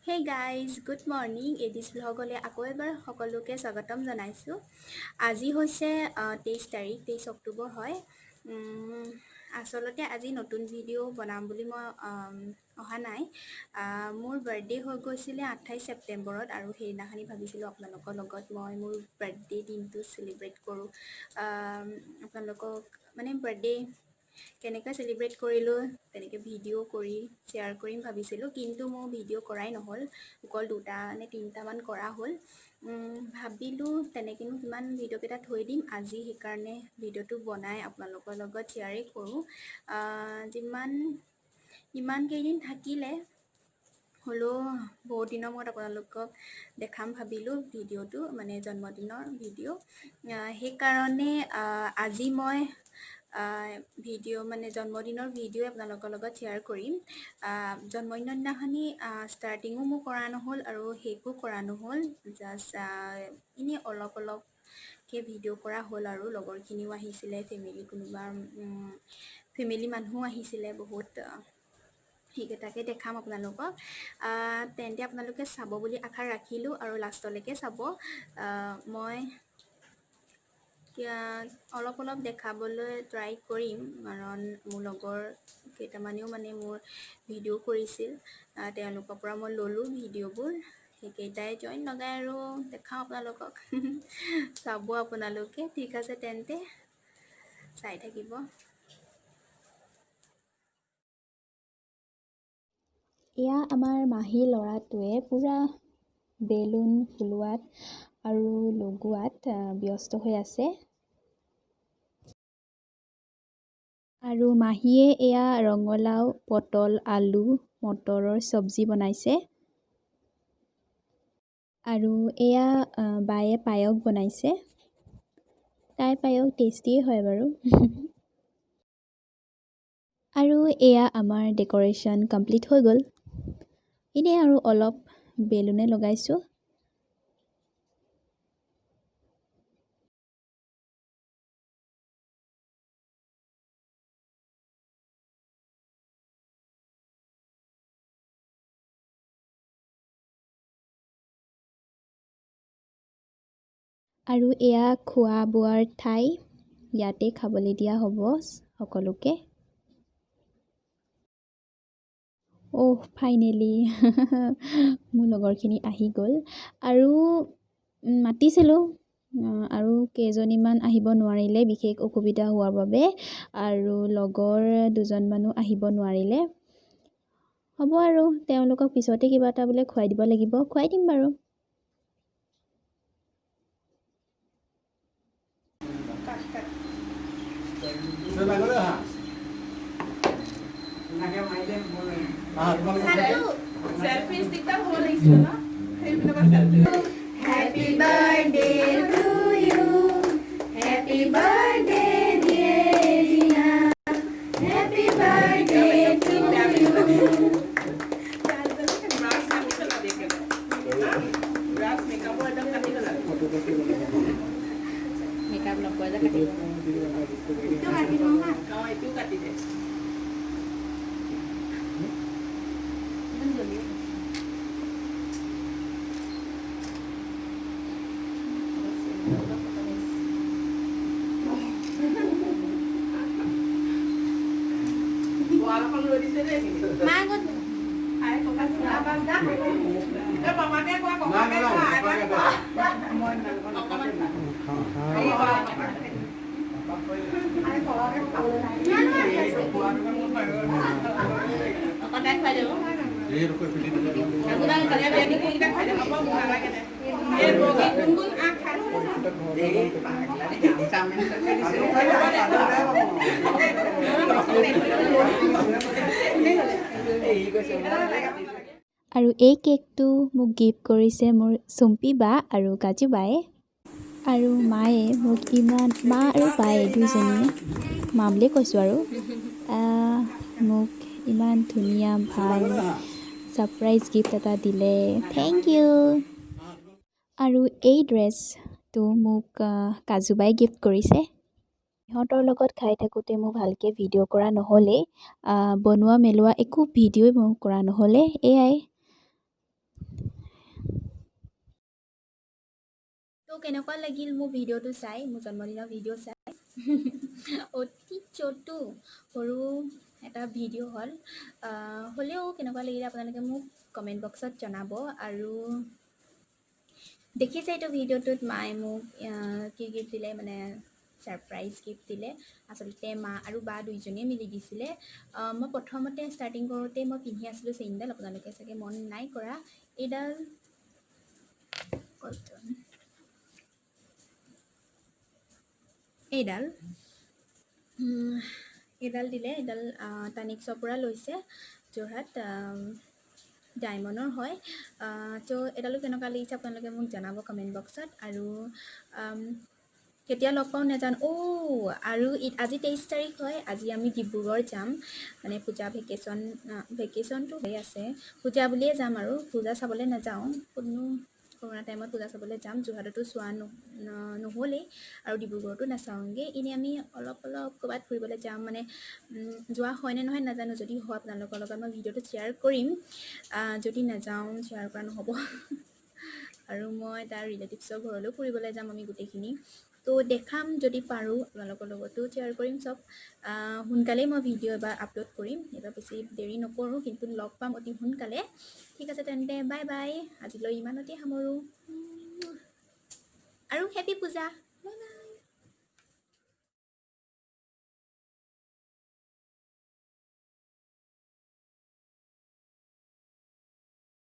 Hey guys, good morning. এডিছ ভ্লগলৈ আকৌ এবাৰ সকলোকে স্বাগতম জনাইছোঁ। আজি হৈছে 23 তাৰিখ, 23 অক্টোবৰ হয়। আচলতে আজি নতুন ভিডিঅ' বনাম বুলি মই অহা নাই। মোৰ বাৰ্থডে হৈ গৈছিলে 28 ছেপ্টেম্বৰত আৰু সেইদিনাখনি ভাবিছিলোঁ আপোনালোকৰ লগত মই মোৰ বাৰ্থডে দিনটো চেলিব্ৰেট কৰোঁ। আপোনালোকক মানে বাৰ্থডে কেনেকৈ চেলিব্ৰেট কৰিলোঁ তেনেকৈ ভিডিঅ' কৰি শ্বেয়াৰ কৰিম ভাবিছিলোঁ, কিন্তু মোৰ ভিডিঅ' কৰাই নহ'ল। অকল দুটা নে তিনিটামান কৰা হ'ল। ভাবিলোঁ তেনেকৈনো কিমান ভিডিঅ'কেইটা থৈ দিম, আজি সেইকাৰণে ভিডিঅ'টো বনাই আপোনালোকৰ লগত শ্বেয়াৰেই কৰোঁ। যিমান ইমান কেইদিন থাকিলে হ'লেও বহুত দিনৰ মূৰত আপোনালোকক দেখাম ভাবিলোঁ ভিডিঅ'টো, মানে জন্মদিনৰ ভিডিঅ'। সেইকাৰণে আজি মই ভিডিঅ' মানে জন্মদিনৰ ভিডিঅ' আপোনালোকৰ লগত শ্বেয়াৰ কৰিম। জন্মদিনৰ দিনাখনি ষ্টাৰ্টিঙো মোৰ কৰা নহ'ল আৰু শেষো কৰা নহ'ল, জাষ্ট এনেই অলপ অলপকৈ ভিডিঅ' কৰা হ'ল আৰু লগৰখিনিও আহিছিলে, ফেমিলি কোনোবা ফেমিলি মানুহো আহিছিলে বহুত, সেইকেইটাকে দেখাম আপোনালোকক। তেন্তে আপোনালোকে চাব বুলি আশা ৰাখিলোঁ আৰু লাষ্টলৈকে চাব। মই অলপ অলপ দেখাবলৈ ট্ৰাই কৰিম, কাৰণ মোৰ লগৰ কেইটামানেও মানে মোৰ ভিডিঅ' কৰিছিল, তেওঁলোকৰ পৰা মই ল'লোঁ ভিডিঅ'বোৰ, সেইকেইটাই জইন লগাই আৰু দেখাওঁ আপোনালোকক। চাব আপোনালোকে, ঠিক আছে? তেন্তে চাই থাকিব। এয়া আমাৰ মাহী ল'ৰাটোৱে পূৰা বেলুন ফুলোৱাত আৰু লগোৱাত ব্যস্ত হৈ আছে। আৰু মাহীয়ে এয়া ৰঙালাও, পটল, আলু, মটৰৰ চব্জি বনাইছে। আৰু এয়া বায়ে পায়স বনাইছে। তাইৰ পায়স টেষ্টিয়ে হয় বাৰু। আৰু এয়া আমাৰ ডেক'ৰেশ্যন কমপ্লিট হৈ গ'ল। এনেই আৰু অলপ বেলুনে লগাইছোঁ। আৰু এয়া খোৱা বোৱাৰ ঠাই, ইয়াতে খাবলৈ দিয়া হ'ব সকলোকে। অহ, ফাইনেলি মোৰ লগৰখিনি আহি গ'ল। আৰু মাতিছিলোঁ, আৰু কেইজনীমান আহিব নোৱাৰিলে বিশেষ অসুবিধা হোৱাৰ বাবে, আৰু লগৰ দুজনমানো আহিব নোৱাৰিলে। হ'ব আৰু তেওঁলোকক পিছতে কিবা এটা বোলে খুৱাই দিব লাগিব, খুৱাই দিম বাৰু। Selfie stick হ'ব লাগিছিলে ন, সেইবিলাকৰ selfie. Happy birthday to you, happy birthday dear Rina, happy birthday to you. Brush কাটি পেলাবি একেবাৰে, ব্ৰাছ মেকআপৰ একদম কাটি পেলাবি। মেকআপ নকৰে যে কাটিব। অঁ, এইটোও কাটি দে। ইমান জল্দি। ৱাল এখন ৰৈ দিছে দেই এইখিনি। মা ক'ত গ'ল? আই ককা, এই মামাকে কোৱা, ককাকে কোৱা, আইতাক কোৱা। অকণমান এই কোৱা। অকণ তাইক খুৱাই দিব। আপোনাৰ এইকেইটা খুৱাই দে, হ'ব, মোক নালাগে দে। এই বগী কোন কোন আহ খাইছে? আৰু এই কেকটো মোক গিফ্ট কৰিছে মোৰ চুম্পী বা আৰু কাজু বায়ে। আৰু মায়ে মোক ইমান, মা আৰু বায়ে দুইজনীয়ে, মা বুলিয়ে কৈছোঁ আৰু, মোক ইমান ধুনীয়া ভাল ছাৰপ্ৰাইজ গিফ্ট এটা দিলে, thank U. আৰু এই ড্ৰেছটো মোক কাজু বায়ে গিফ্ট কৰিছে। সিহঁতৰ লগত খাই থাকোঁতে মোৰ ভালকৈ ভিডিঅ' কৰা নহ'লেই, বনোৱা মেলোৱা একো ভিডিঅ'ই মোৰ কৰা নহ'লে। এয়াই। কেনেকুৱা লাগিল মোৰ ভিডিঅ'টো চাই, মোৰ জন্মদিনৰ ভিডিঅ' চাই? অতি চটু সৰু এটা ভিডিঅ' হ'ল, হ'লেও কেনেকুৱা লাগিলে আপোনালোকে মোক কমেণ্ট বক্সত জনাব। আৰু দেখিছে এইটো ভিডিঅ'টোত মায়ে মোক কি গিফ্ট দিলে, মানে ছাৰপ্ৰাইজ গিফ্ট দিলে। আচলতে মা আৰু বা দুইজনীয়ে মিলি দিছিলে। মই প্ৰথমতে ষ্টাৰ্টিং কৰোঁতে মই পিন্ধি আছিলোঁ চেইনডাল, আপোনালোকে চাগে মন নাই কৰা। এইডাল ক'ত? এইডাল এইডাল দিলে। এইডাল তানিক্সৰ পৰা লৈছে যোৰহাট, ডায়মণ্ডৰ হয়। ত' এইডালো কেনেকুৱা লাগিছে আপোনালোকে মোক জনাব কমেণ্ট বক্সত। আৰু কেতিয়া লগ পাওঁ নাজানো। অ' আৰু আজি 23 তাৰিখ হয়, আজি আমি ডিব্ৰুগড় যাম। মানে পূজা ভেকেশ্যন, ভেকেশ্যনটো হৈ আছে, পূজা বুলিয়ে যাম আৰু পূজা চাবলৈ নাযাওঁ। কোনো কৰোণা টাইমত পূজা চাবলৈ যাম, যোৰহাটতো চোৱা নহ'লেই আৰু ডিব্ৰুগড়তো নাচাওঁগৈ। এনেই আমি অলপ অলপ ক'ৰবাত ফুৰিবলৈ যাম, মানে যোৱা হয়নে নহয় নাজানো। যদি হয় আপোনালোকৰ লগত মই ভিডিঅ'টো শ্বেয়াৰ কৰিম, যদি নাযাওঁ শ্বেয়াৰ কৰা নহ'ব। আৰু মই তাৰ ৰিলেটিভছৰ ঘৰলৈও ফুৰিবলৈ যাম আমি গোটেইখিনি, তো দেখাম যদি পাৰোঁ, আপোনালোকৰ লগতো শ্বেয়াৰ কৰিম চব। সোনকালেই মই ভিডিঅ' এবাৰ আপলোড কৰিম, এইবাৰ বেছি দেৰি নকৰোঁ, কিন্তু লগ পাম অতি সোনকালে। ঠিক আছে তেন্তে, বাই বাই, আজিলৈ ইমানতে সামৰোঁ। আৰু হেপী পূজা, বাই বাই।